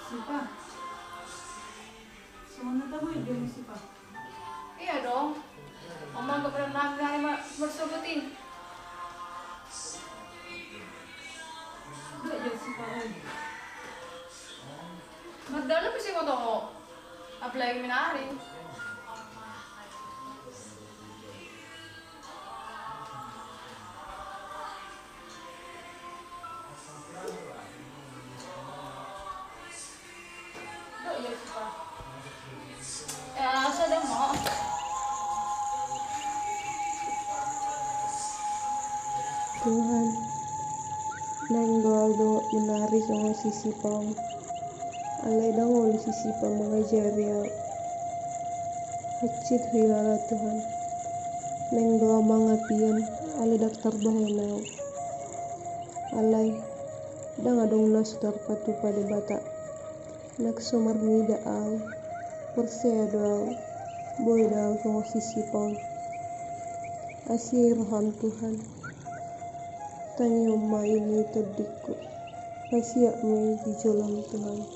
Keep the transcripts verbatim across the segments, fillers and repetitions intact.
Sipa. Songon na tabo i dia, Sipa. Iya dong. Mama gak pernah nangis hari ma-, marsogot i. Gak jadi, Sipa, oi. Mardalan pe si motor ho. Apalagi minari. Tuhan, naeng do au do minari songon si Sipa on. Alai ndang olo si Sipa mangajari au. Hansit huhilala Tuhan. Naeng do au mangapian, alai ndang tarbahen au. Alai ndang adong na so tarpatupa Debata. Nang so marnida au, porsea do au, boi do au songon si Sipa on. Asi roham Tuhan. Tangihon ma i tondingku. Pasiap ma i di joloM Tuhan.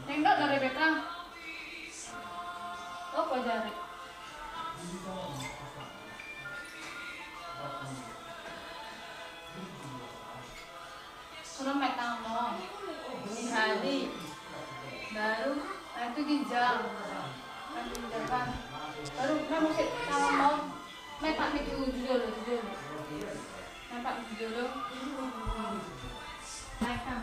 Nengok dari Rebeka. Oh, kau jari. Suruh main tangan. Di hari. Baru, nah, itu ginjal. Nah, ginjal kan. Baru, nah, musik tangan. Main pak, main jujur, jujur. Main pak, jujur. Naik kan.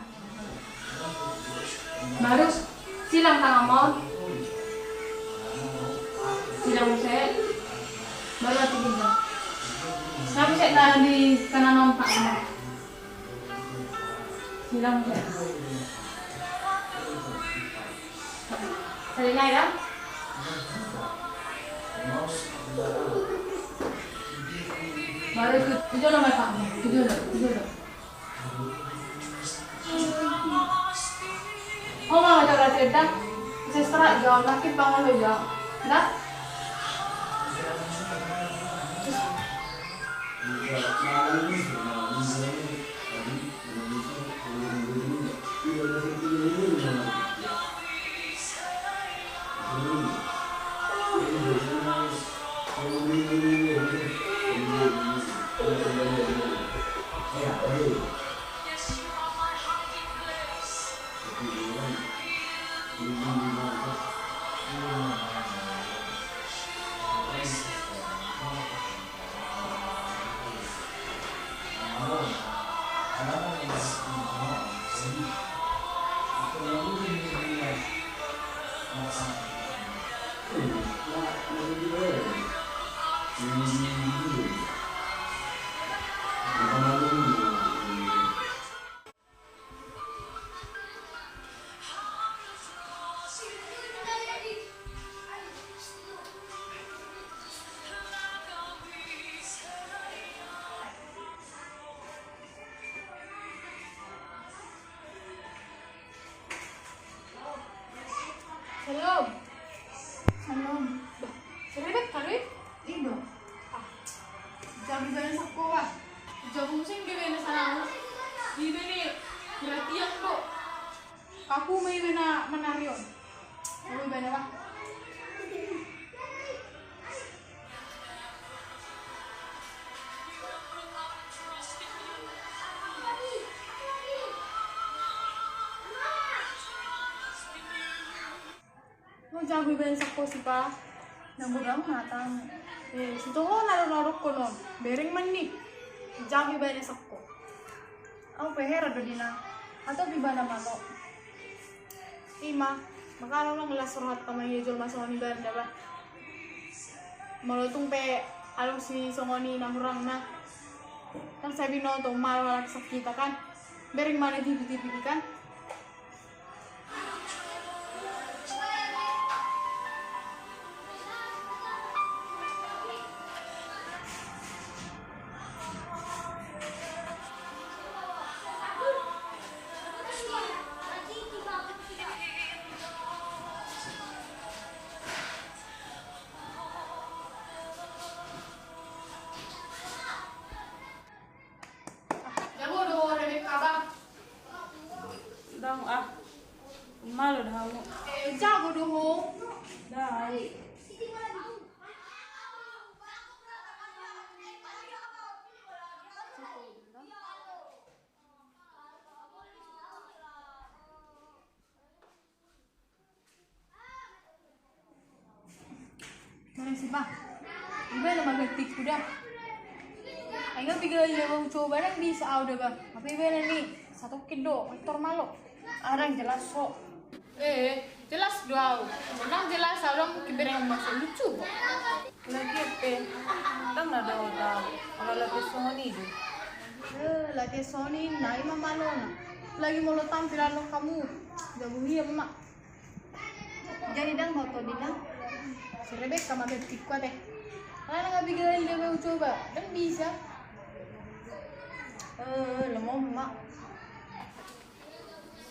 Tangan mo. Sidang muse. Baru ati kita. Sidang muse na di kanan on, Pak. Sidang muse. Saling aja. Baru itu, itu nama Pak. Itu, itu. Ho ma, mata rasa eda. Sestra jauh, makin bangun lo jauh. Dah. Salam. Salam. Bah, si Rebeka do i? I do. Ah. Jago ibana sangko, bah. Jago muse do ibana sangko. Ibana perhatian do. Aku ma ibana manari on. Jago ibana, bah. Jago ibana sangko, Sipa. Na godang mata. Eh, sitonggo na do na dokkon on. Bereng ma ni. Jago ibana sangko. Au pe heran do di na. Atau ibana malo. I ma, makana unang las rohanta mangido jolma songon i, baen da, bah. Molo tung pe adong sisongon i na hurang na. Kan sai binoto malo halak sakkita kan. Bereng ma na di T V-T V i kan. Jago do ho, Rebeka, bah. Ndang, ah. Malo do hamu. Eh, jago do ho. Ndang. Mana si, bah? Ibana ma gantiku da. Ai nga piga i da, bah, hucoba, ndang bisa au da, bah. Apa ibana ni? Satongkin do, faktor malo. Ah, ndang jelas ho. Eh, jelas do au. Ndang jelas au, ndang mungkin bereng masa lucu ho. Lagi pe, ndang na do tau. Ala latihan songon i do. Eh, latihan songon i, na i ma malona. Lagi molo tampil alo hamu. Jago hian ma. Jadi ndang mau todi na. Si Rebeka ma gantiku ate. Ala nga piga i da, bah, hucoba. Ndang bisa. Eh, lemon ma.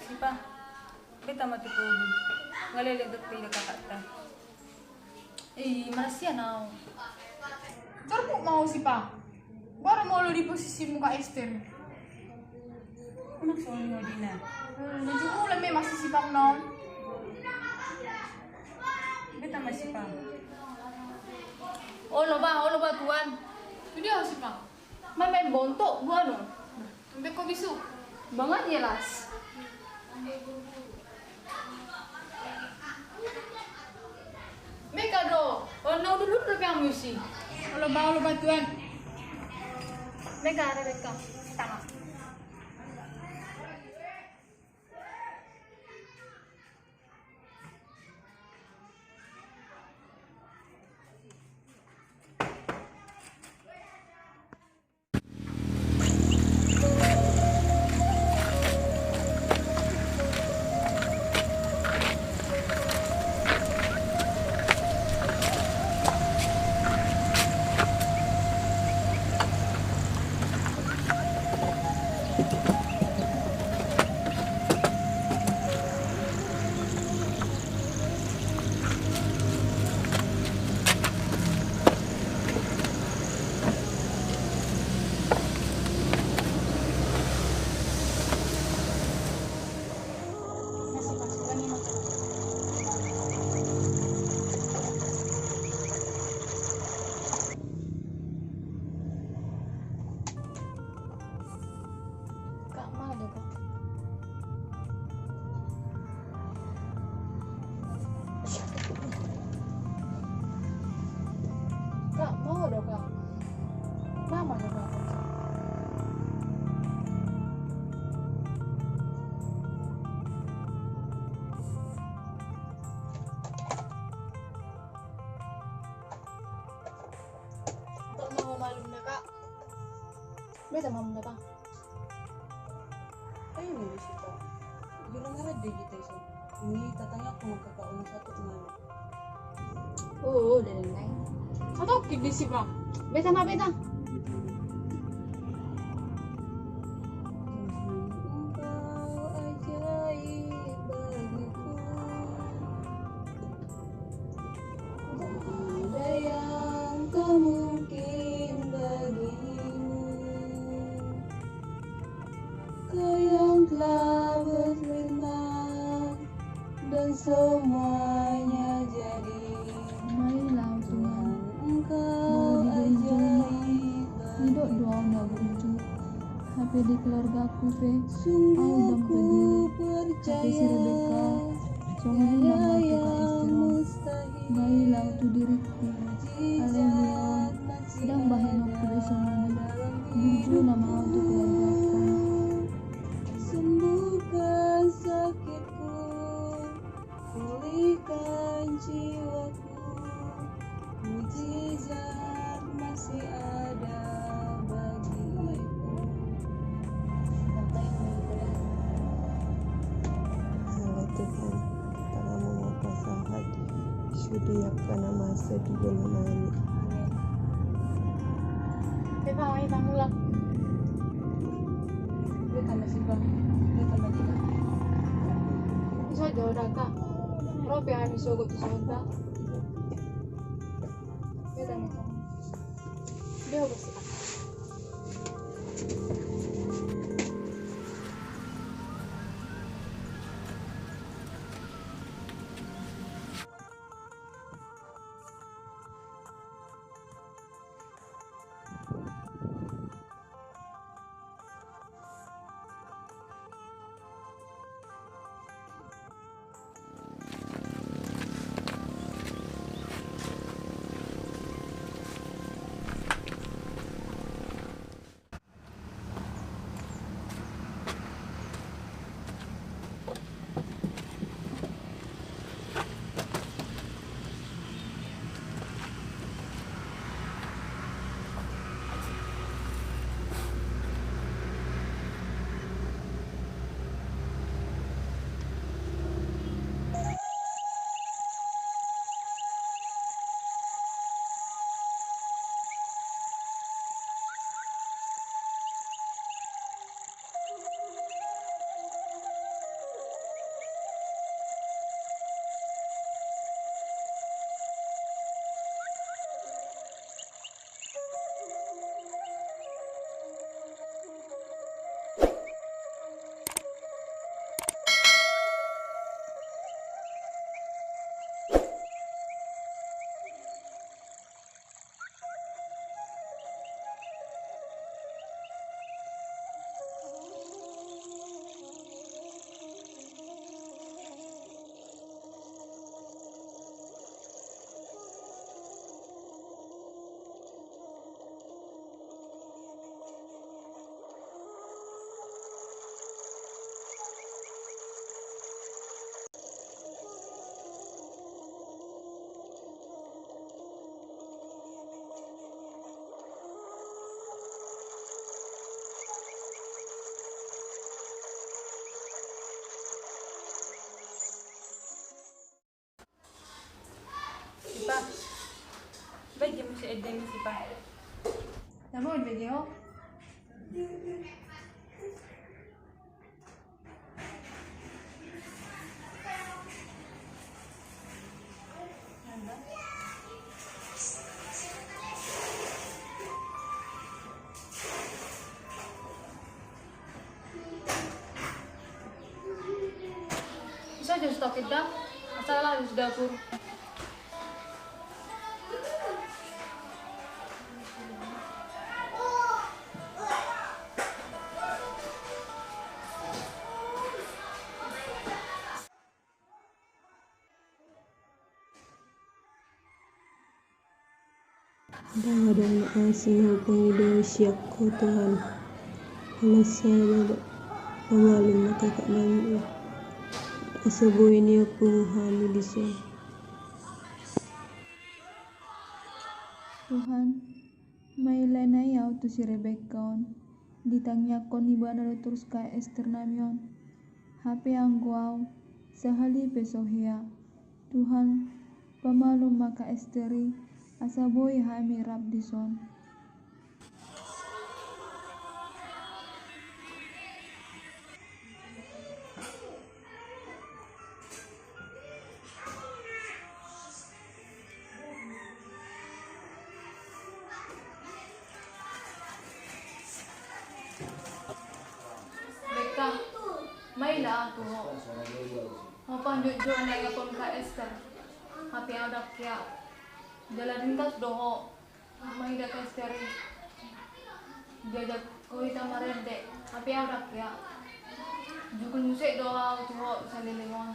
Sipa, beta ma tu kubun. Nga leleng dope ida kakakta. Eh, marasian au. Jorbut ma ho, Sipa. Baru molo di posisimu, Kak Ester. Unang songon i ho, Dina. Eh, na jumula memang si Sipa on. Beta ma, Sipa. Olo, bah, olo, bah, tuan. Tu dia ho, Sipa? Main-main bontok, buan on. Tumbe ho bisu. Bangat jelas. Meka do, on na udut-udut dope hamu isi. Olo bah, olo bah tuan. Meka, Rebeka, tama. Beta ma hamu, Bang. Ayo, Bang, Sita. Jolo na ro do hita ison. Ini tatangihon ma kakak on satu kemana. Oh, oh, udah, udah, udah. Satu kik di si, Bang. Beta ma, beta. Engkau ajaib bagiku. Tiada yang tak mungkin bagimu. Kau yang telah berfirman dan semuanya jadi. Baiklah, Tuhan. Engkau ajaib. Didok doa na burju. Hape di keluargaku pe, au ndang peduli. Hape si Rebeka, songon i ma tu istri on. Baiklah tu diriku. Alai on, ndang bahenonku be songon i. Burju nama au tu keluargaku. Sembuhkan sakitku, pulihkan jiwaku. Mujizat masih ada bagiku. Halo Tuhan, tanganmu ma pasahat. Sude angka na masa di dalam air. Amin. Beta, ayo, Bang, mulak. Beta ma si, Bang. Beta ma si, Bang. Iso jo da, Kak. Ro pe hami sogot tu son da. Sipa. Baen jo muse ende ni, Sipa. Tabo ende ni, oh. Bisa jo stok kita, asal lah di dapur. Ndang adong na asing na hupangido sian Ho, Tuhan. Holan sada do pamalum na kakak nami i. Asa boi nian pungu hami dison. Tuhan, mailanai au tu si Rebeka on. Ditangiangkon ibana do torus Kak Ester nami on. Hape anggo au, sahali pe so hea. Tuhan, pamalum ma Kak Ester i, asa boi hami rap dison. Bekka, maila au tu ho. Ho panjujur na iakon Kak Ester. Hape au dang hea. Jala ringgas do ho. Maila Kak Ester i. Diajak ho hita marende. Hape au dang hea. Jugul muse do au tu ho saleleng on.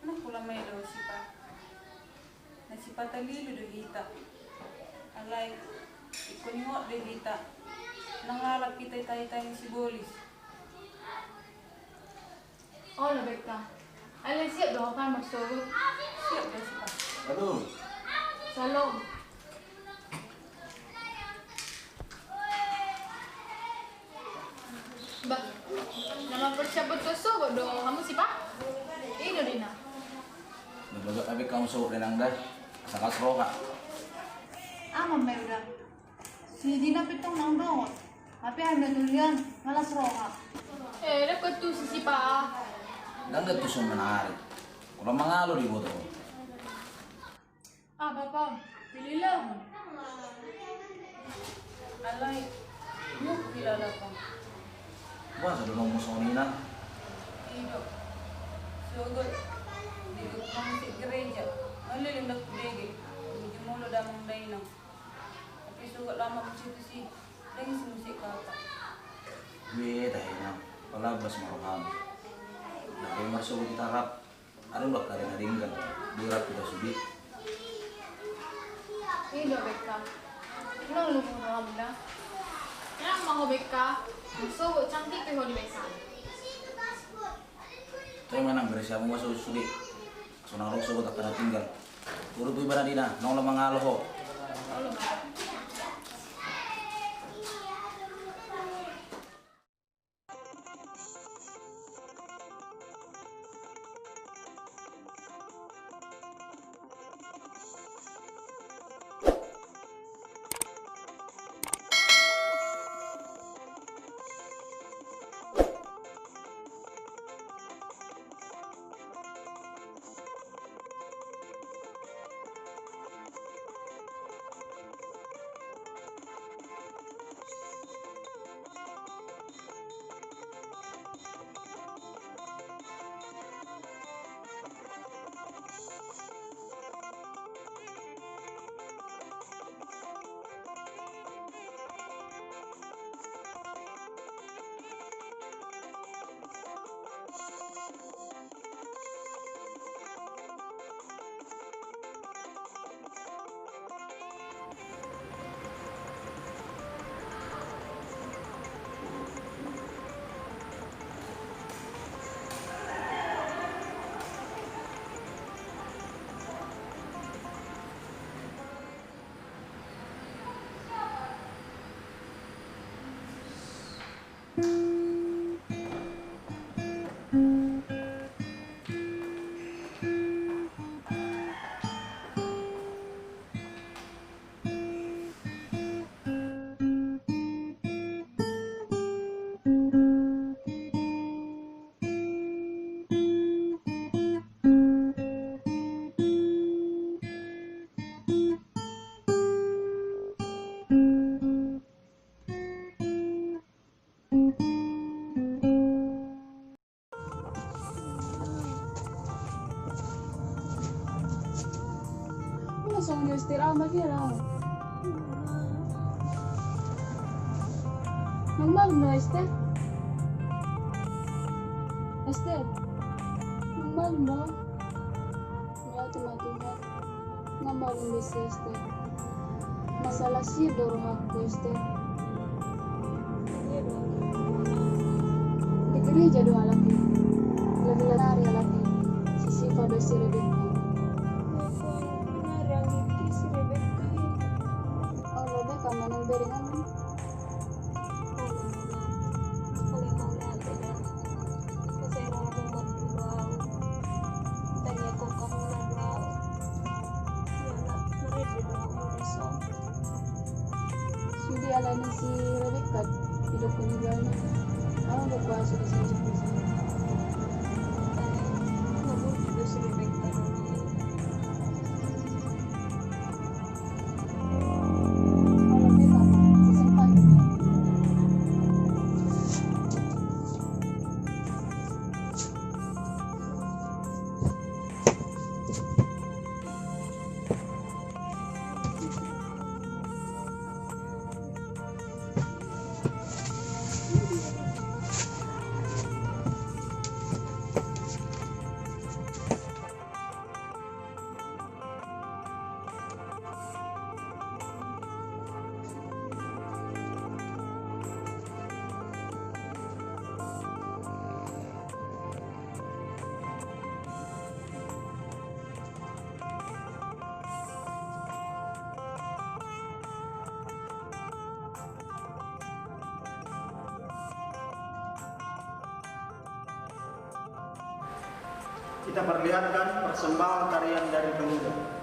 Nang pola maila ho sipa. Na sipata lilu do hita. Alai ingkon ingot do hita. Nang lalap hita i tahi-tahi sibolis. Olo Bekka. Alai siap do ho kan marsogot? Siap do sipa. Halo. Salom. Bah, na mampersiapkon sogot do hamu sipa? I do dina. Nabagak hape hamu sogot da inang da. Asa las roha. Aha ma i da. Si dina pe tong naung dohot. Hape hami na tulian, nga las roha. Eh, dang kettu si sipa. Dang kettu so manari. Olo mangalo do iboto. Ah, bapa, pilihlah. Alai, mu pilihlah, bapa. Boasa do na muse songon i inang? I do. Sogot. Di gereja. Alai, leleng dang hubege. Jumolo damang dainang. Tapi sogot lama muse tusi. Dang isi muse kata. Be, tahe inang. Palabas ma roham. Dang marsogot hita rap. Adong do angka ari na denggan, boi rap hita sude. I do Bekka. Nang luhur roham da. Nang ma ho Bekka. Sogot cantik pe ho di Bekka. Toe ma inang, beresi hamu ma sogot sude. Sonang ro sogot angka na tinggal. Uruk ibana dina, naung lam mangalo ho. Olo ma. Molo songon i Ester, au ma gia au. Naung malum do Ester? Ester, naung malum do? Mauliate ma Tuhan. Nga malum be si Ester. Masalah sian do rohangku Ester. Di gereja do halak i. Lagi-lagi nari halak i. Si Siva dohot si Rebeka. Manang berengan. Sude alani si Rebeka, didok ni ibana. Au do kuasa di sini. Kita perlihatkan persembahan tarian dari pemuda.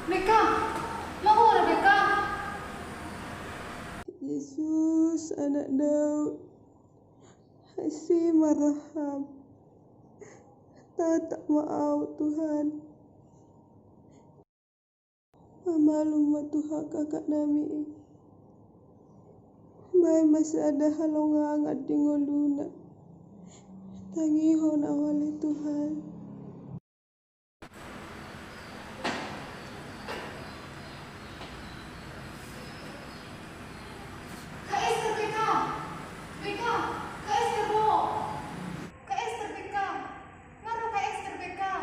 Beka, mangura Beka. Yesus, Anak Daud, asi ma roham. Tatap ma au, Tuhan. Pamalum ma tu hak-haknami i. Baen ma sada halongangan di ngoluna. Tangihon au ale Tuhan. Kak Ester, Beka! Beka! Kak Ester, bo! Kak Ester, Beka! Nga ro Kak Ester, Beka!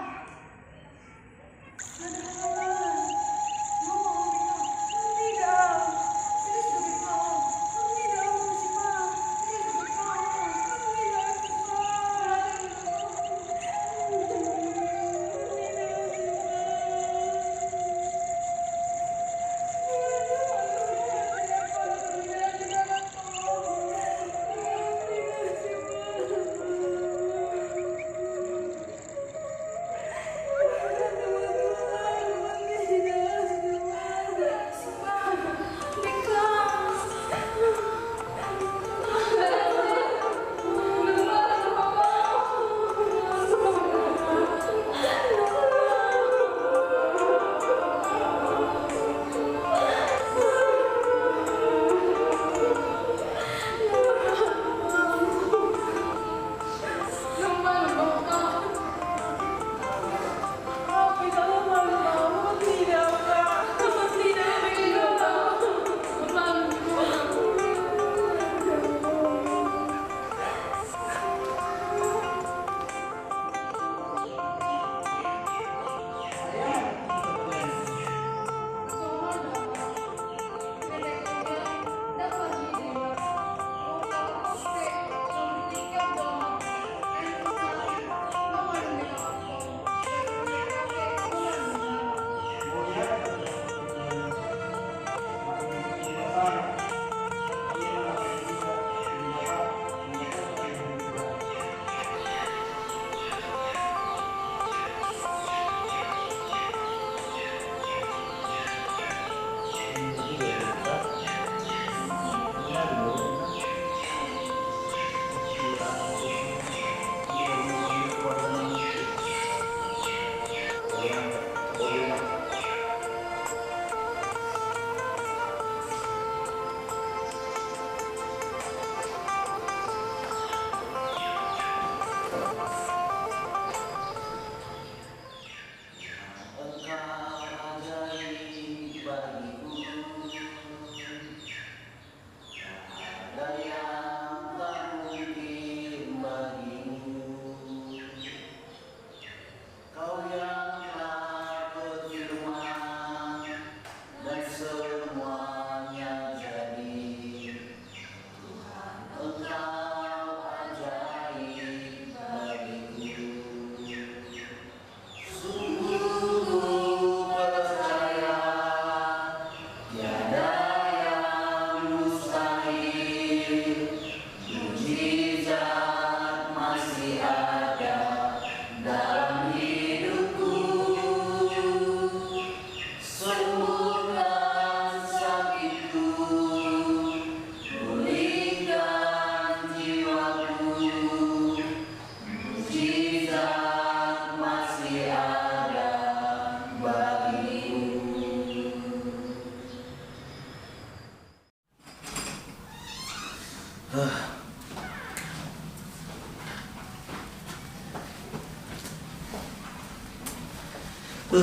Ndang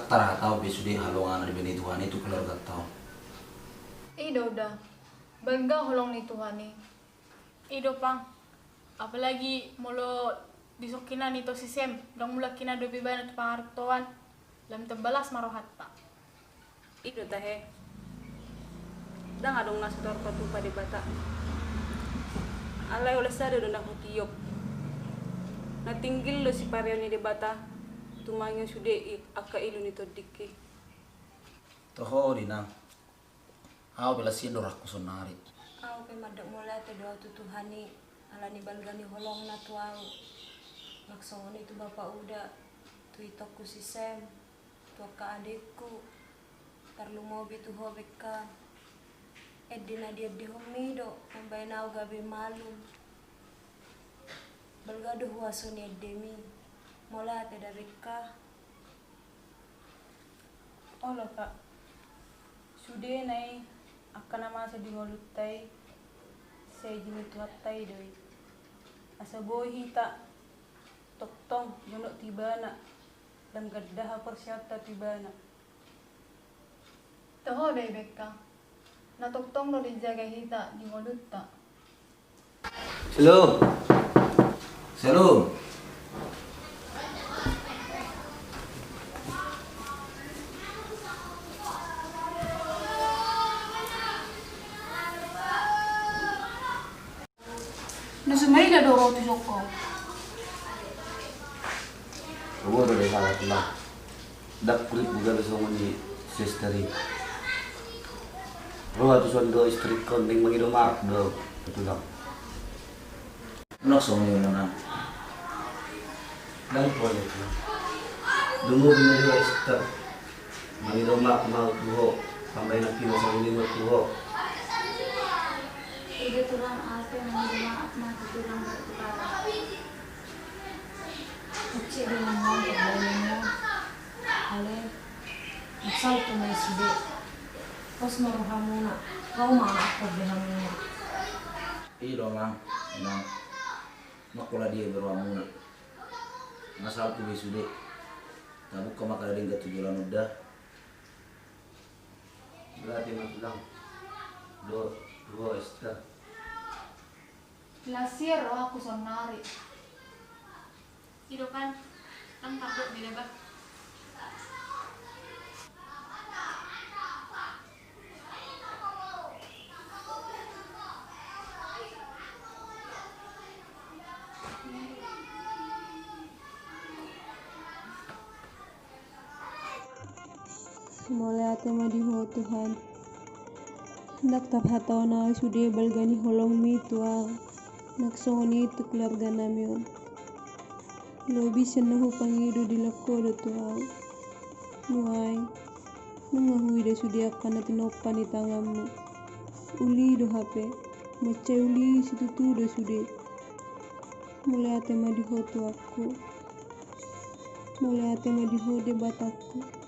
tarhatahon be sude halongangan na dibahen ni Tuhan i tu keluarganta on. I do da, balga holong ni Tuhan i. I do pang, apalagi molo disungkun i tu si Sem, ndang mulak i na dope ibana tu pangarantoan, lam tambalas ma rohanta. I do tahe, ndang adong na so tarpatupa Debata. Alai holan sada do na hutiop, na tinggil do sipareon ni Debata tumangihon sude i angka ilu ni tondingki. Toho do inang. Ahu pe las sian do rohangku saonari. Ahu pe mandok mauliate do ahu tu Tuhan i, ala ni balga ni holongna tu ahu. Nang songon i tu bapa uda, tu itongku si Sem, tu angka adekku, tarlumobi tu ho Bekka. Ende na diendehonmi do mambahen ahu gabe malum. Balga do huaso ni endemi. Mauliate da Bekka. Olo, Pak. Sudena i angka na masa di ngolunta i, sai jingo Tuhanta i do i. Asa boi hita tongtong jonok tu Ibana, lam ganda haporseaonta tu Ibana. Toho do i Bekka. Na tongtong do dijaga hita di ngolunta. Shalom. Shalom. Na so maila do ro tu jokko. Ro do desa lah. Ndang hurit buga be songon i si Ester i. Ro ahu tu son do istrikon, naeng mangido maaf do tu tulang. Nang songon i ma na. Ndang pola tu. Dungo bina di Ester. Mangido maaf ma ahu tu ho. Pambahenan pina songon i ma tu ho. Ido tulang, ahu pe mangido maaf ma tu tulang, bertukar. Ucik do nang pambahenanmu. Alai, asal tu ma i sude. Pos ma rohamuna, ro ma ahu pambahenanmuna. I do nang, nang. Nang pola dia be rohamuna. Asal tu ma i sude. Tabuka ma angka na denggan tu joloan on da. Berarti ma tulang. Do, do Ester. Las sian rohangku saonari. I do kan, nang tardok di deba. Mauliate ma di Ho Tuhan. Ndang tarhatahon ahu sude balga ni holongmi tu ahu, nang songon i tu keluarga nami on. Lobi sian na hupangido dilehon Ho do tu ahu. Nuaeng, nunga huida sude angka na tinompa ni tanganmu. Uli do hape, mansai uli situtu do sude. Mauliate ma di Ho Tuhanku. Mauliate ma di Ho Debatangku.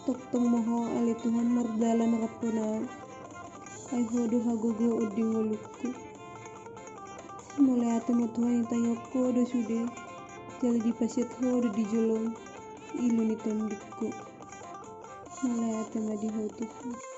Tongtong ma Ho ale Tuhan mardalan rap tu ahu. Ai Ho do hagogoon di ngolungku. Mauliate ma Tuhan, ditangihon Ho do sude. Jala dipaseat Ho do di jolo ilu ni tondingku. Mauliate ma di Ho Tuhan.